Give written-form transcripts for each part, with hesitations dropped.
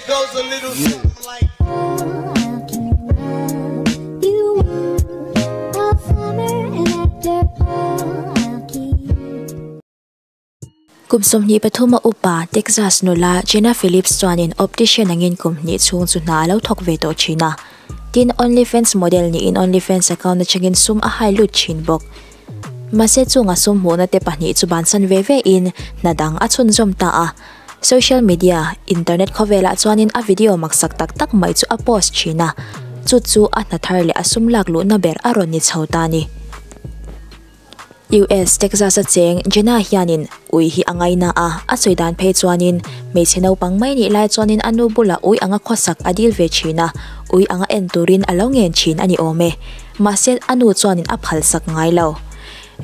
goes a little something like. Kum 23 a upa Texas nula Jenna Phillips chuanin optician angin kum hnih chhung chu hna a lo thawk ve tawh thin a. Tin, OnlyFans model niin OnlyFans account atangin sum a hai lut thin bawk. Mahse chunga sum hmuhna te pahnih chu bansan ve ve in hna dang a chhunzawm ta a. Social media, internet khawvelah chuanin a video maksak tak tak mai chu a post thin a, chu chu a hna thar leh a sum lak luhna ber a rawn ni chho ta a ni. US Texas a cheng Jenna hianin ui hi a ngaina a, a sawi dan phei chuanin hmeichhe naupang mai nih lai chuanin a nu bulah ui anga khawsak a dil ve thin a, ui anga en turin a lo ngen thin a ni awm e. Mahse a nu chuanin a phalsak ngai lo.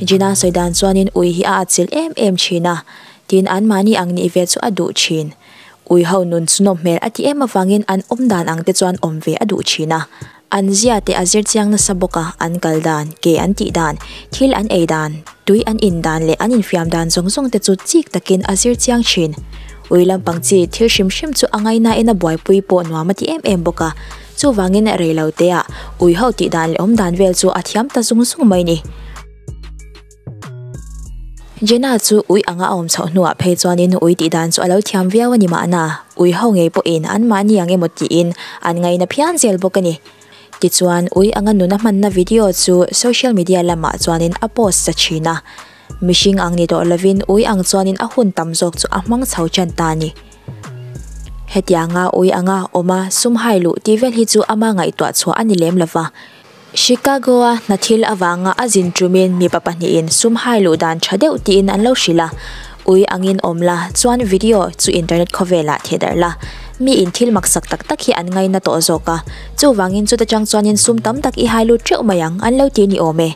Jenna sawi dan chuanin ui hi a atchilh em em thin a, tin anmahni ang nih ve chu a duh thin. Ui ho nun chu nawm hmel a ti em avangin an awm dan ang te chuan awm ve a duh thin a. An zia te a zir chiang nasa bawk a, an kal dan, ke an tih dan, thil an ei dan, tui an in dan leh an infiam dan zawng zawng te chu chik takin a zir chiang thin. Ui lampang chi thil hrim hrim chu a ngaihnain a buaipui pawh nuam a ti em em bawk a, chuvangin rei lo teah ui ho tih dan leh awm dan vel chu a thiam ta zung zung mai ni. Jenna chu ui anga a awm chhoh hnuah phei chuanin ui tih dan chu a lo thiam viau a ni mahna, ui ho ngei pawhin anmahni ang emaw tiin an ngaina phian zel bawk a ni. Tichuan, ui anga nuna hmanna video chu social media lamah chuanin a post ta thin a. Mihring ang ni tawh lovin ui ang chuanin a hun tam zawk chu a hmang chho tan ta a ni. Hetianga ui anga awma sum hai luh tih vel hi chu ama ngaihtuah chhuah a ni lem lova. Chicago-a hna thil avanga a zin tumin mipa pahnihin sum hai luh dan tha deuh tiin an lo hrilh a, Ui angin awm la, chuan video chu internet khawvelah theh darh la. Mi in thil maksak tak tak hi an ngaina tawh zawk a, chuvangin chuta chang chuanin sum tam tak i hai lut teuh mai ang an lo ti ni awm e.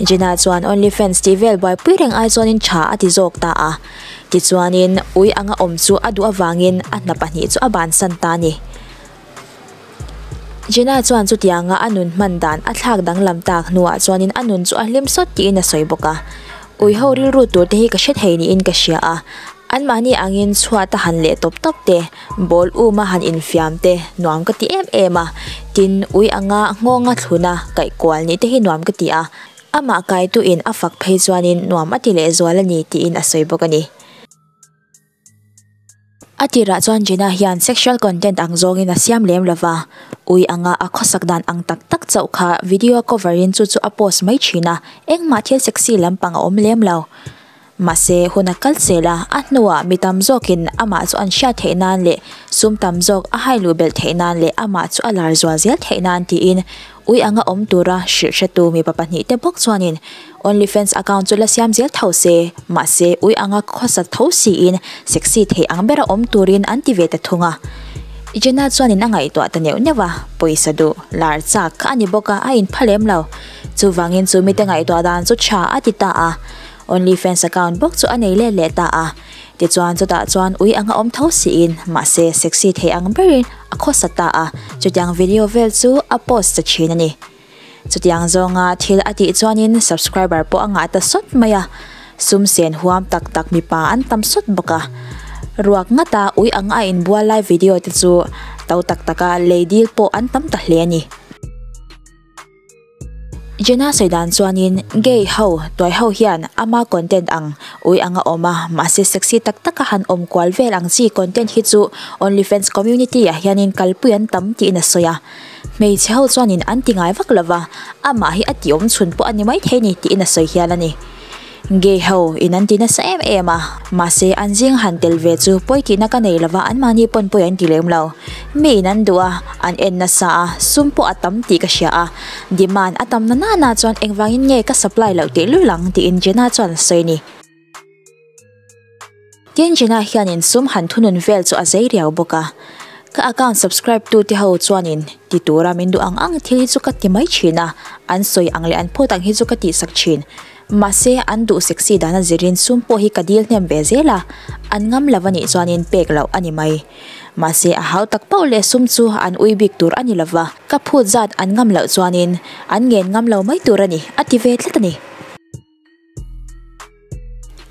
Jenna chuan OnlyFans tih vel buaipui reng ai chuanin tha a ti zawk ta a. Tichuanin ui anga awm chu a duh avangin a hna pahnih chu a bansan ta a ni. Jenna chuan chutianga a nun hman dan a thlak danglam tak hnuah chuanin a nun chu a hlim sawt tiin a sawi bawk a. Ui ho rilru tur te hi ka hre thei niin ka hria a, anmahni angin chhuat a han leh tawp tawp te, ball um a han infiam te nuam ka ti em em a, tin ui anga nghawnga thluna kaih kual nih te hi nuam ka ti a, amah kaituin a fak phei chuanin nuam a ti lehzual a ni tiin a sawi bawk a ni. A tirah chuan Jenna hian sexual content ang zawngin a siam lem lova, ui anga a khawsak dan ang tak tak chauh kha video cover in chu chu a post mai thin a, engmah thil sexy lampang a awm lem lo. Mahse, hun a kal zel a, a hnuah mi tam zawkin amah chu an hriat theih nan leh sum tam zawk a hai luh belh theih nan leh amah chu a lar zual zel theih nan tiin ui anga awm tura hrilh hretu mipa pahnih te bawk chuanin OnlyFans account chu la siam zel tho se, mahse ui anga khawsa tho siin sexy thei ang bera awm turin an ti ve ta thung a. Jenna chuanin a ngaihtuah ta neuh neuh a, pawisa duh, lar chak kha a ni bawk a, a inpha lem lo. Chuvangin chu mite ngaihtuah dan chu tha a ti ta a. OnlyFans account bawk chu a nei let leh ta a. Tichuan chutah chuan ui anga awm tho siin, mahse sexy thei ang berin a khawsa ta a, chutiang video vel chu a post ta thin a ni. Chutiang zawnga thil a tih chuanin subscriber pawh a ngah ta sawt mai a, sum sen huam tak tak mipa an tam sawt bawk a. Ruak ngata ui anga a inbual lai video te chu to tak taka lei dil pawh an tam ta hle a ni. Jenna sawi dan chuanin gay ho, tuai ho hian ama content ang ui anga awm a, mahse sexy tak taka han awm kual vel ang chi content hi chu OnlyFans community ah hianin kalpui an tam tiin a sawi a. Hmeichhe ho chuanin an ti ngai vak lova, amah hi a ti awm chhun pawh a ni maithei ni tiin a sawi hial a ni. Gay ho in an ti nasa em em a, mahse an zing han tel ve chu pawi tihna ka nei lova anmahni pawn pawi an ti lem lo. Mi in an duh a, an en nasa a, sum pawh a tam tih ka hria a, demand a tam na nana chuan engvangin nge ka supply loh teh lul ang tiin Jenna chuan a sawi a ni. Tin Jenna hianin sum han thunun vel chu a zei riau bawk a, ka account subscribe tu te ho chuanin ti tura min duh ang ang thil hi chu ka ti mai thin a, an sawi ang leh an phawt ang hi chu ka tihsak thin. Mahse an duh sexy dana zirin sum pawh hi ka dil hnem ve zel a, an ngam lo a nih chuanin pek loh a ni mai. Mahse a hau tak pauh leh sum chu an ui bik tur a ni lova, ka phut zat an ngam loh chuanin an ngen ngam lo mai tur a ni, a ti ve tlat a ni.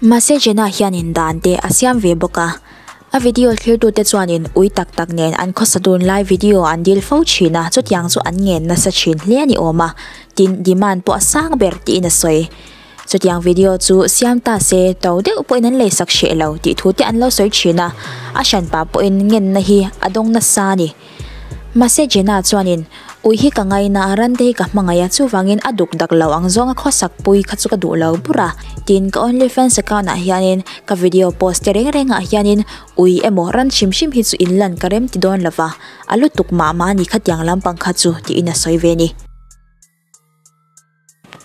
Mahse Jenna hianin dan te a siam ve bawk a. A video thlirtute chuanin ui tak tak nen an khawsa dun lai video an dil fo thin a, chutiang chu an ngen nasa thin hle a ni awm a, tin demand pawh a sang ber tiin a sawi. Chutiang video chu siam ta se to deuh pawhin an leisak hreh lo tih thu te an lo sawi thin a, a hranpa pawhin ngenna hi a dawng nasa a ni. Mahse Jenna chuanin, Ui hi ka ngaina a, rante hi ka hmangaih a, chuvangin a duk dak lo ang zawnga khawsak pui kha chu ka duh lo bur a. Tin, ka OnlyFans account ah hianin ka video post te reng rengah hianin ui emaw ran hrim hrim hi chu inlan ka rem ti dawn lova, a lutuk mah mah a ni khatiang lampang kha chu tiin a sawi ve a ni.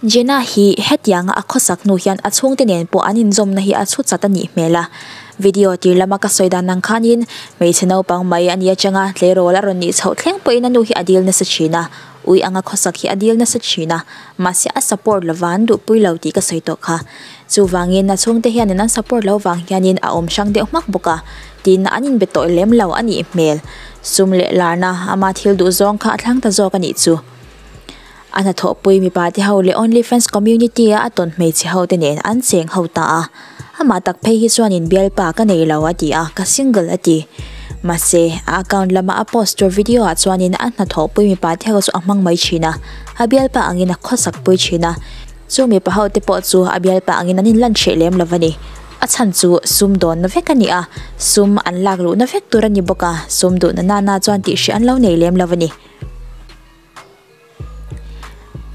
Jenna hi hetianga a khawsak hnu hian a chhungte nen pawh an inzawmna hi a chhu chat a nih hmel a. Video tir lama ka sawi dan ang khanin hmeichhe naupang mai a ni atanga tleirawl a rawn nih chhoh thleng pawhin a nu hi a dil nasa thin a, ui anga khawsak hi a dil nasa thin a, mahse a support lova an duhpui lo tih ka sawi tawh kha. Chuvangin a chhungte hianin an support lo vang hianin a awm hrang deuh hmak bawk a, tin an inbe tawh lem lo a nih hmel. Sum leh larna ama thil duh zawng kha a thlang ta zawk a nih chu. A hnathawhpui mipa te ho leh OnlyFans community a a tawn hmeichhe ho te nen an cheng ho ta a, amah tak phei hi chuanin bialpa ka nei lo a ti a, ka single a ti. Mahse, a account lama a post tur video ah chuanin a hnathawhpui mipa te ho chu a hmang mai thin a, a bialpa angin a khawsak pui thin a, chu mipa ho te pawh chu a bialpa angin an inlan hreh lem lo a ni. A chhan chu sum dawnna vek a ni a, sum an lak luhna vek tur a ni bawk a, sum duhna nana chuan tih hreh an lo nei lem lo a ni.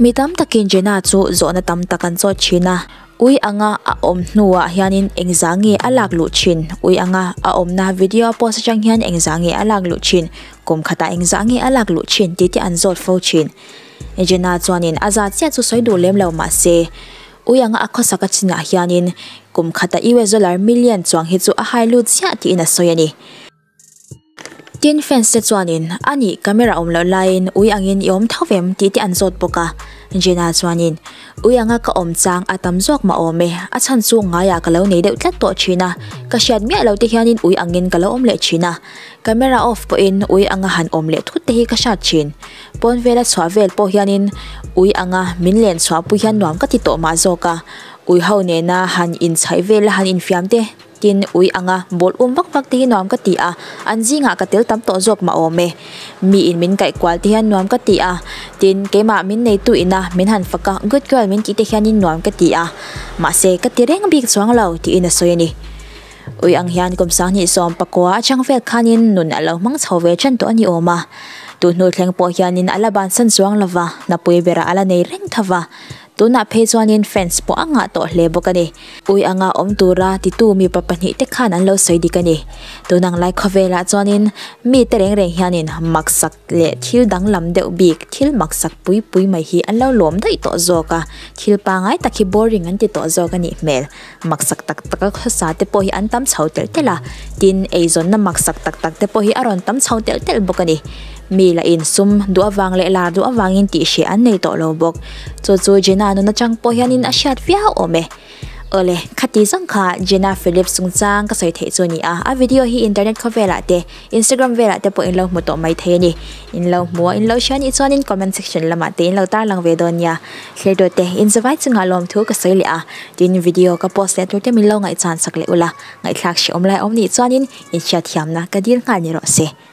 Mi tam takin Jenna chu zawhna tam tak an chawt thin a, ui anga a awm hnuah hianin engzah nge a lak luh thin, ui anga a awmna video a post atang hian engzah nge a lak luh thin, kum khatah engzah nge a lak luh thin tih te an zawt fo thin. Jenna chuanin a zat chiah chu sawi duh lem lo mahse, ui anga a khawsak a chinah hianin kum khatah US dollar million chuang hi chu a hai lut chiah tiin a sawi a ni. Tin fans te chuanin, Anih, camera awm loh laiin ui angin i awm tho vem? tih te an zawt bawk a. Jenna chuanin, Ui anga ka awm chang a tam zawk mah awm e, a chhan chu ngaiah ka lo nei deuh tlat tawh thin a, ka hriat miah lo te hianin ui angin ka lo awm leh thin a, camera off pawhin ui anga han awm leh thut te hi ka hrat thin. Pawn vela chhuah vel pawh hianin ui anga min len chhuahpui hian nuam ka ti tawh mah zawk a, ui ho nena han inchhaih vela han infiam te, Tin, ui anga ball um vak vak te hi nuam ka ti a, an zingah ka tel tam tawh zawk mah awm e. Mi in min kaih kual te hian nuam ka ti a, tin, keimah min neitu ina min han fak a, good girl min tih te hianin nuam ka ti a, mahse ka ti reng bik chuang lo, tiin a sawi a ni. Ui ang hian kum sanghnih 19 atang vel khanin nun a lo hmang chho ve ṭan tawh a ni awm a, tuhnu thleng pawh hianin a la bansan chuang lova, hnapui berah a la nei reng tho va. Tunah phei chuanin fans pawh a ngah tawh hle bawk a ni. Ui anga awm tura titu mipa pahnihte khan an lo sawi dik a ni. Tunang lai khawvelah chuanin mite reng reng hianin maksak leh thil danglam deuh bik, thil maksak pui pui mai hi an lo lawm daih tawh zawk a, thil pangai tak hi boring an ti tawh zawk a nih hmel. Maksak tak taka khawsa te pawh hi an tam chho telh telh a, tin eizawnna maksak tak tak te pawh hi a rawn tam chho telh telh bawk a ni. Mi lah in sum duh avang leh lar duh avangin tih hreh an nei tawh lo bawk. Chu chu Jenna nun atang pawh hianin a hriat viau awm e. Awle, khati zawng kha Jenna Phillips chungchang ka sawi theih chu a ni a, a video hi internet khawvelah te, Instagram velah te pawh in lo hmu tawh mai thei a ni. In lo hmu a, in lo hria nih chuanin comment section lamah te in lo tarlang ve dawn nia. Thlir te, in zavai chungah lawmthu ka sawi leh a, tin video ka post leh tur te min lo ngaihchan sak leh ula, ngaihthlak hrehawm lai awm nih chuanin in hriatthiamna ka dil nghal ni rawh se.